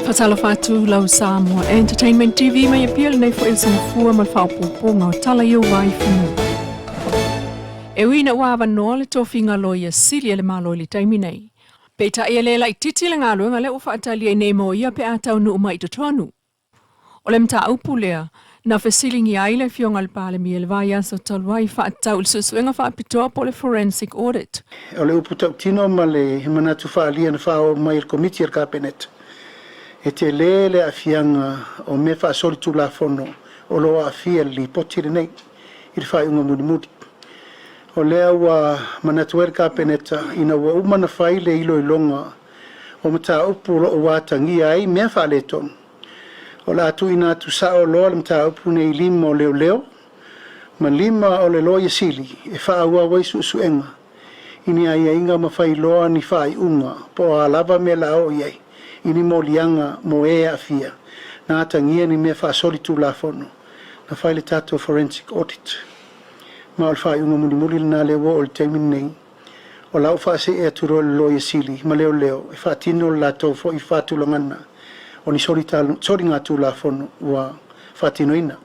Faatalofa atu lau Samoa Entertainment TV mai Apia lenei foi aso mafua ma le faaopoopoga o tala i ou vaifanua. E ui ina ua avanoa le tofiga Loia Sili a le Malo i le taimi nei, peitai e le laitiiti le galuega lea ua faatali ai nei mo ia pe a taunuu mai i totonu. O le mataupu lea na fesiligia ai le Afioga i le Palemia i le vaiaso talu ai faatatau i le suesuega faapitoa po o le forensic audit. O le upu tautino ma le manatu faaalia na faaoo mai e le Komiti a le Kapeneta, e tele le aafiaga o mea faasolitulafono o lo o aafia i le Lipoti lenei i le faaiuga mulimuli. O lea ua manatu ai le Kapeneta ina ua uma ona fai le iloiloga o mataupu o lo o ua atagia ai mea faaletonu, o le a tuuina atu sao loa le mataupu nei i lima o leoleo ma lima o le Loia Sili e faaauau ai suesuega i ni aiaiga ma fai loa ni faaiuga po o a lava mea o le a oo i ai i ni moliaga mo e aafia na atagia ni mea faasolitulafono na fai le tatou forensic audit. Ma o le faaiuga mulimuli lena lea ua oo i le taimi lenei. O la ua faasee atu loa i le Loia Sili ma Leoleo e faatino le latou foi faatulagaga o ni soligatulafono ua faatinoina.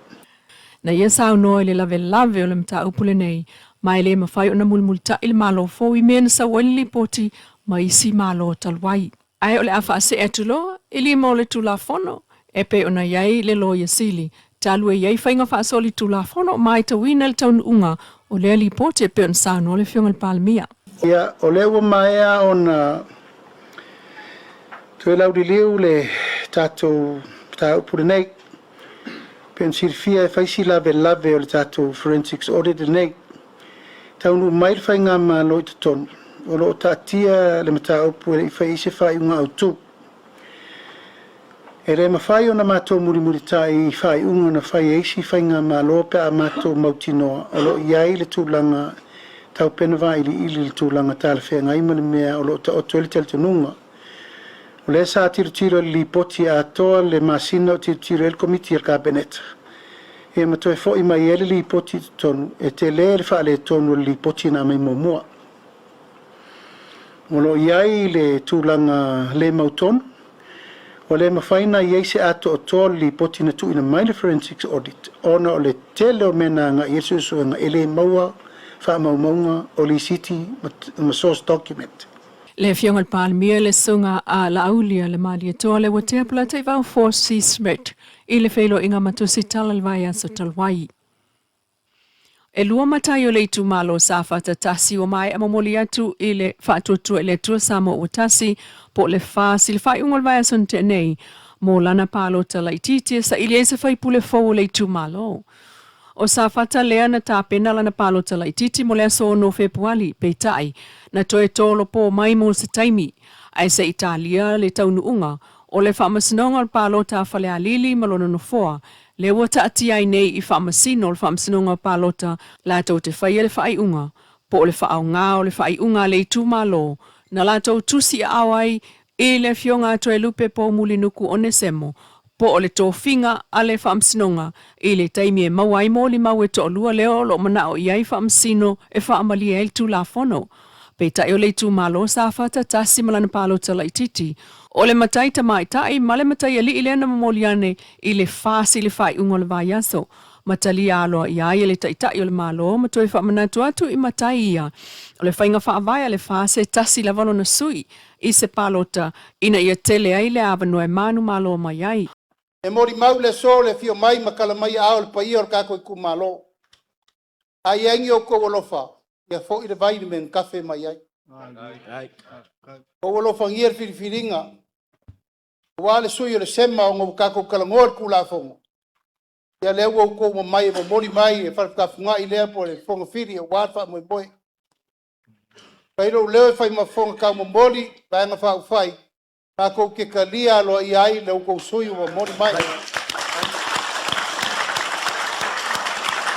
Na ia saunoa i le lavelave o le mataupu lenei, ma e le mafai ona mulimulitai le Malo fou i mea na sau ai le lipoti ma isi Malo talu ai. Ae o le a faasee atu loa i lima o le Tulafono e pei ona i ai le Loia Sili, talu e i ai faiga faasolitulafono ma aitauina le taunuuga o lea lipoti e pei ona saunoa le Afioga i le Palemia. Ia, o lea ua maea ona toe lauliliu le tatou mataupu lenei. Pei ona silafia e fai si lavelave o le tatou Forensics Audit lenei. Taunuu mai le Faigamalo i totonu, o lo o taatia le mataupu e le i fai ai se faaiuga autu. E le mafai ona matou mulimulitai i faaiuga na fai e isi Faigamalo pe a matou mautinoa o lo o i ai le tulaga tau pena vailiili i le tulaga talafeagai ma le mea o lo o taoto ai le talitonuga. O lea sa tilotilo i le lipoti atoa le masina o tilotilo ai le Komiti a le Kapeneta, ia ma toe foi mai ai le lipoti i totonu, e tele le faaletonu o le lipoti na aumai muamua. O lo o i ai le tulaga le mautonu, ua le mafai ona i ai se atoatoa o le lipoti na tuuina mai le Forensics Audit ona o le tele o mea na agai i ai le suesuega e le maua faamaumauga o lisiti ma source document. Le Afioga i le Palemia, le Susuga a Laauli le Malietoa le Uatea Polataivao Fosi Smith i le feiloaiga ma Tusitala i le vaiaso talu ai. E lua matai o le itumalo o Safata 1 ua maea momoli atu i le Faatuatua i le Atua Samoa ua Tasi po o le FAST i le faaiuga o le vaiaso na tea nei mo lana palota laitiiti e saili ai se faipule fou o le itumalo. O Safata lea na tapena lana palota laitiiti mo le aso 6 o Fepuali, peitai, na toe tolopo mai mo se taimi, ae se i talia le taunuuga o le Faamasinoga o le Palota a Falealili ma lona nofoa, lea ua taatia ai nei i Faamasino o le Faamasinoga o Palota latou te faia le faaiuga, po o le faaaoga o le faaiuga a le itumalo na latou tusi aao ai i le Afioga a Toelupe Poumulinuku Onesemo, po o le tofiga a le Faamasinoga i le taimi e maua ai molimau e toalua lea o lo o manao i ai Faamasino e faamalie ai le Tulafono. Peitai o le itumalo Safata 1 ma lana palota laitiiti, o le matai tamaitai ma le matai alii lea na momoli ane i le FAST i le faaiuga o le vaiaso, ma talia aloaia ai e le Taitai o le Malo ma toe faamanatu atu i matai ia o le faiga faavae a le FAST e tasi lava lona sui i se palota ina ia tele ai le avanoa e manumalo mai ai. E molimau le aso le afio mai ma kala mai aao le paia o le tatou itumalo. A i ai ni outou alofa, ia foi le vai i le mea na tafe mai ai. Ua ou alofagia le filifiliga, aua le sui o le SEMA ona ua tatou talanoa i le Tulafono. Ia lea ua outou omai e momoli mai le faatafugai lea po o le fonofili aua le faamoemoe. Fai lou leo e fai ma fofoga taumomoli Vaega Faaupufai, tatou te talia aloaia ai la outou sui ua momoli mai.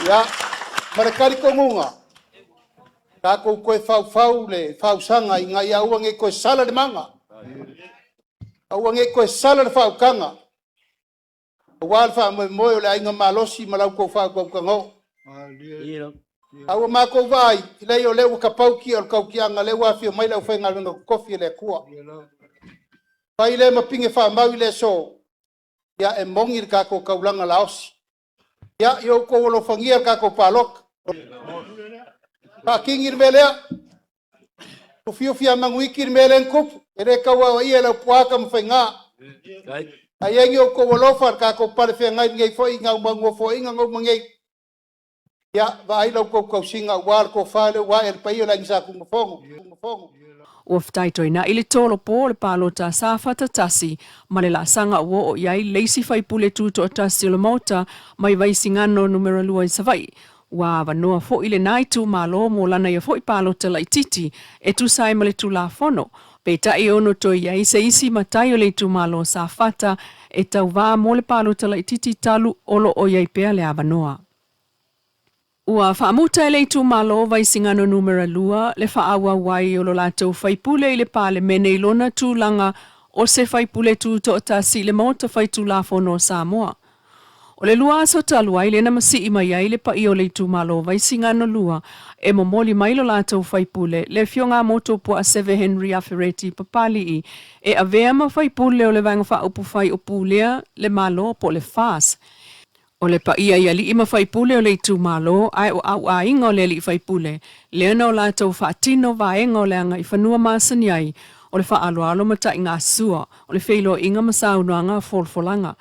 Ia, ma le talitonuga, tatou toe faufau le fausaga ina ia aua ne i toe sala le maga, aua ne i toe sala le faautaga, aua le faamoemoe o le aiga malosi ma la outou faautautaga oo. A ua matou vaai, leai o lea ua tapau tia o le tautiaga, o lea ua afio mai le aufaigaluega totofi a le Atua. Fai lea ma pine faamau i le aso, ia e moni le tatou taulaga laosi. Ia, ia outou alofagia le tatou palota. Faatini le mea lea, ufiufi manuiti le mea lea na tupu, e le tauaoaia e Laupua Tamafaiga. Ae i ai ni outou alofa i le tatou pale feagai nei foi i nofoaiga na uma nei, ia vaai la outou tausiga aua le tofa lea ua ae i le paia o le Aiga Sa Tunumafono. Ua fitaituina'i le tolopo o le palota a Safata 1 ma le laasaga ua oo i ai le isi faipule tutoatasi o le Maota mai Vaisigano numera 2 i Savaii. Ua avanoa foi lena itumalo mo lana ia foi palota laitiiti e tusa ai ma le Tulafono. Peitai e ono toe i ai se isi matai o le itumalo o Safata e tauvā mo le palota laitiiti talu o lo o i ai pea le avanoa. Ua faamuta e le itumalo Vaisigano numera 2 le faaauau ai o lo latou faipule i le Palemene i lona tulaga o se faipule tutoatasi i le Maota Faitulafono o Samoa. O le lua aso talu ai lea na masii mai ai le paia o le itumalo Vaisigano 2 e momoli mai lo latou faipule, le Afioga Motuopuaa Henry Afereti Papali'i, e avea ma faipule o le Vaega Faaupufai o Pulea le Malo po o le FAS. O le paia i alii ma faipule o le itumalo ae o auaiga o le alii faipule, lea na o latou faatino vaega o le agaifanua masani ai, o le faaaloalo ma taigasua, o le feiloaiga ma saunoaga folafolaga.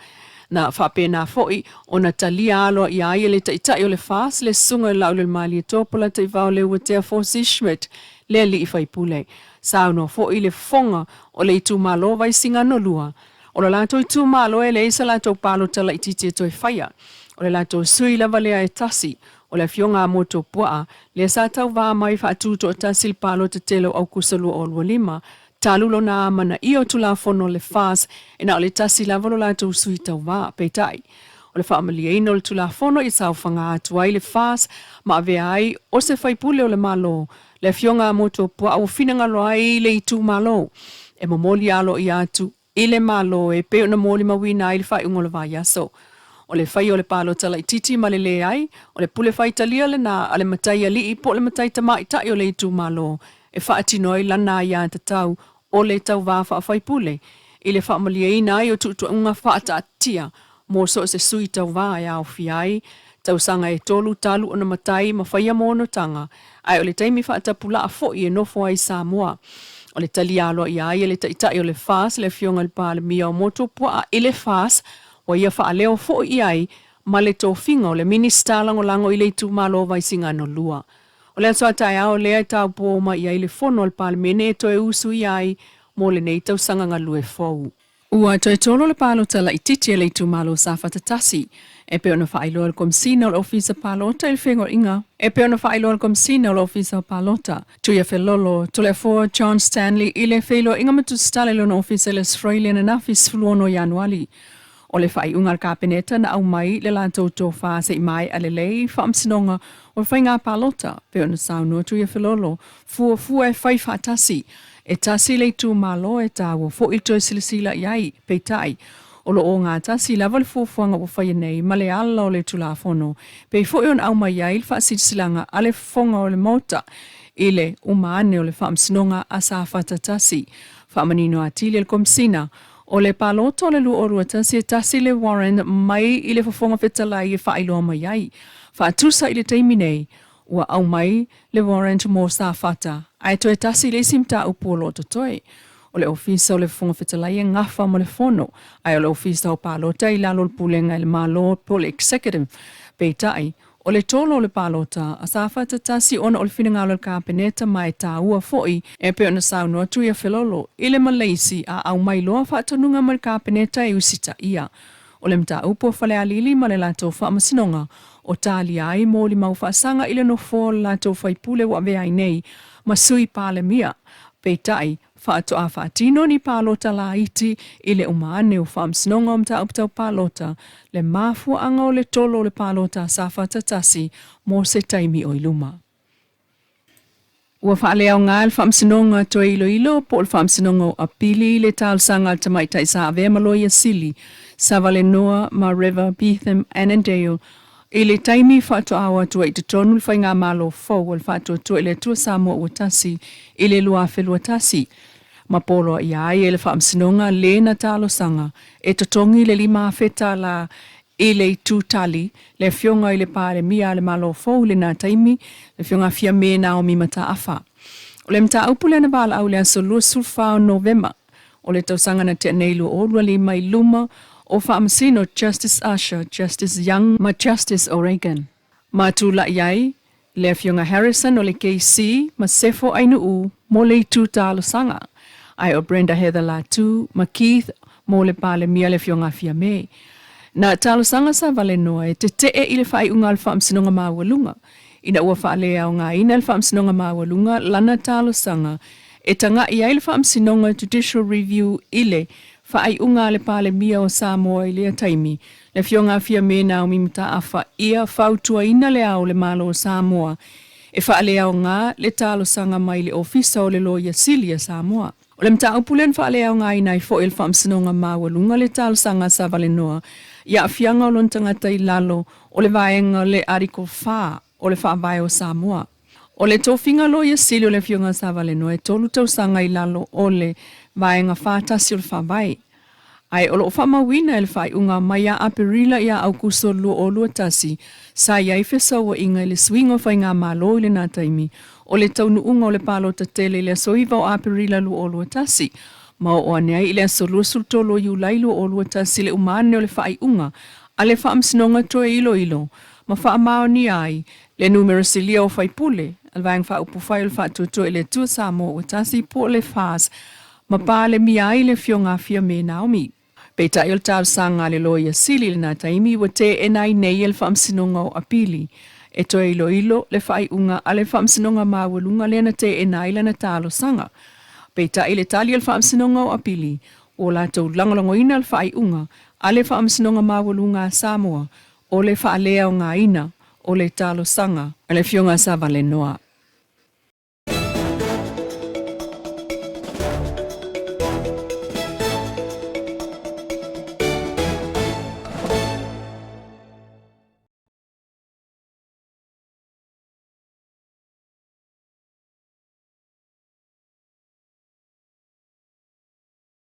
Na faapena foi ona talia aloaia ai e le taitai o le FAS, le susuga i le Laaulialemalietoa Polataivao Leuatea Fosi Schmidt, le alii faipule. Saunoa foi le fofoga o le itumalo Vaisigano 2, o le latou itumalo e leai se latou palota laitiiti e toe faia. O le latou sui lava lea e tasi, o le afioga a Motuopuaa, lea sa tauvā mai faatutoatasi i le palota tele o Aukuso 2025, talu lona amanaia o Tulafono le FAS e na o le tasi lava lo latou sui tauvā. Peitai, o le faamalieina o le Tulafono i saofaga atu ai le FAS ma avea ai o se faipule o le Malo, le afioga a Motuopuaa ua finagalo ai le itumalo e momoli aloaia atu i le Malo e pei ona molimauina ai le faaiuga o le vaiaso. O le faia o le palota laitiiti ma le leai, o le pule faitalia lena a le matai alii po o le matai tamaitai o le itumalo e faatino ai lana aiatatau o le tauvā faafaipule i le faamalieina ai o tuutuuga faataatia mo so o se sui tauvā e aofia ai tausaga e 3 talu ona matai ma faia monotaga, ae o le taimi faatapulaa foi e nofo ai Samoa. O le talia aloaia ai e le taitai o le FAS, le afioga i le Palemia o Motuopuaa i le FAS, ua ia faaleo foi i ai ma le tofiga o le Minisita Lagolago i le itumalo Vaisigano 2. O le aso a taeao lea e taupua uma i ai le fono a le Palemene e toe usuia ai mo lenei tausaga galue fou. Ua toe tolo le palota laitiiti a le itumalo Safata 1 e pei ona faailoa le Komesina o le Ofisa Palota i le fegoaiga e pei ona faailoa le Komesina o le Ofisa o Palota Tuiafelolo Toleafoa John Stanley i le feiloaiga ma tusitala i lona ofisa i le Aso Faraile ananafi 16 Ianuari. O le faaiuga a le Kapeneta na aumai le latou tofā se i maea lelei faamasinoga o le faiga palota pei ona saunoa Tuiafelolo fuafua e fai faatasi e tasi le itumalo e taua foi le toe silasila i ai. Peitai, o lo o gatasi lava le fuafuaga ua faia nei ma le ala o le Tulafono pei foi ona aumai ai le faasilasilaga a le fofoga o le Maota i le uma ane o le faamasinoga a Safata 1. Faamanino atili e le Komesina o le palota o le 2021 e tasi le warrant mai i le Fofoga Fetalai e faailoa mai ai. Faatusa i le taimi nei, ua aumai le warrant mo Safata, ae toe tasi le isi mataupu o lo o totoe. O le Ofisa o le Fofoga Fetalai e gafa ma le Fono, ae o le Ofisa o Palota i lalo o le Pulega e le Malo po o le Executive. Peitai, o le tolo o le palota a Safata 1 ona o le finagalo o le Kapeneta ma e taua foi e pei ona saunoa Tuiafelolo i le Maleisi a aumai loa faatonuga mai le Kapeneta e usitaia. O le mataupu a Falealili ma le latou faamasinoga o talia ai molimau faasaga i le nofoa o le latou faipule ua avea ai nei ma sui Palemia. Peitai, faatoa faatino ni palota laiti i le uma ane o faamasinoga o mataupu tau palota, le mafuaaga o le tolo o le palota a Safata 1 mo se taimi o i luma. Ua faaleaoga le faamasinoga toe iloilo po o le faamasinoga o Apili i le talosaga a le tamaitai sa avea ma loia sili Savalenoa Mareva Beetham Annandale i le taimi faatoa o atu ai i totonu le faigamalo fou o le Faatuatua i le Atua Samoa Ua Tasi i le 2021. Ma poloaia ai e le Faamasinoga lē na talosaga e totogi le $5,000 tālā i le itu tali, le Afioga i le Palemia a le Malo fou i lenā taimi, le Afioga Fiamē Naomi Mataafa. O le mataupu lea na valaau i le aso 24 o Novema o le tausaga na tea nei 2025 i luma o Faamasino Justice Usher, Justice Young ma Justice O'Regan. Ma tulai ai le Afioga Harrison o le KC ma Sefo Ainuu mo le itu talosaga, ae o Brenda Heather Latu ma Keith mo le Palemia le Afioga Fiamē. Na talosaga Savalenoa e tete'e i le faaiuga a le Faamasinoga Maualuga, ina ua faaleaogaina e le Faamasinoga Maualuga lana talosaga e taga'i ai le Faamasinoga Judicial Review i le faaiuga a le Palemia o Samoa i lea taimi, le Afioga Fiamē Naomi Mataafa, ia fautuaina Le Ao o le Malo o Samoa e faaleaoga le talosaga mai le Ofisa o le Loia Sili a Samoa. O le mataupu lea na faaleaogaina ai foi e le Faamasinoga Maualuga le talosaga a Savalenoa i aafiaga o lona tagata i lalo o le vaega o le Article 4 o le Faavae o Samoa. O le tofiga Loia Sili o le Afioga a Savalenoa e tolu tausaga i lalo o le Vaega 41 o le Faavae. Ae o lo o faamauina e le faaiuga mai ia Aperila ia Aukuso 2021, sa i ai fesauaiga i le suiga o faigamalo i lena taimi o le taunuuga o le palota tele i le aso 9 o Aperila 2021, ma oo ane ai i le aso 23 o Iulai 2021 le uma ane o le faaiuga a le Faamasinoga toe iloilo ma faamaonia ai le numera silia o faipule a le Vaega Faaupufai o le Faatuatua i le Atua Samoa Ua Tasi po o le FAS ma palemia ai le Afioga a Fiamē Naomi. Peitai o le talosaga a le Loia Sili i lena taimi ua teena ai nei e le Faamasinoga o Apili e toe iloilo le faaiuga a le Faamasinoga Maualuga lea na teena ai lana talosaga. Peitai i le tali a le Faamasinoga o Apili, ua latou lagolagoina le faaiuga a le Faamasinoga Maualuga a Samoa o le faaleaogaina o le talosaga a le Afioga a Savalenoa.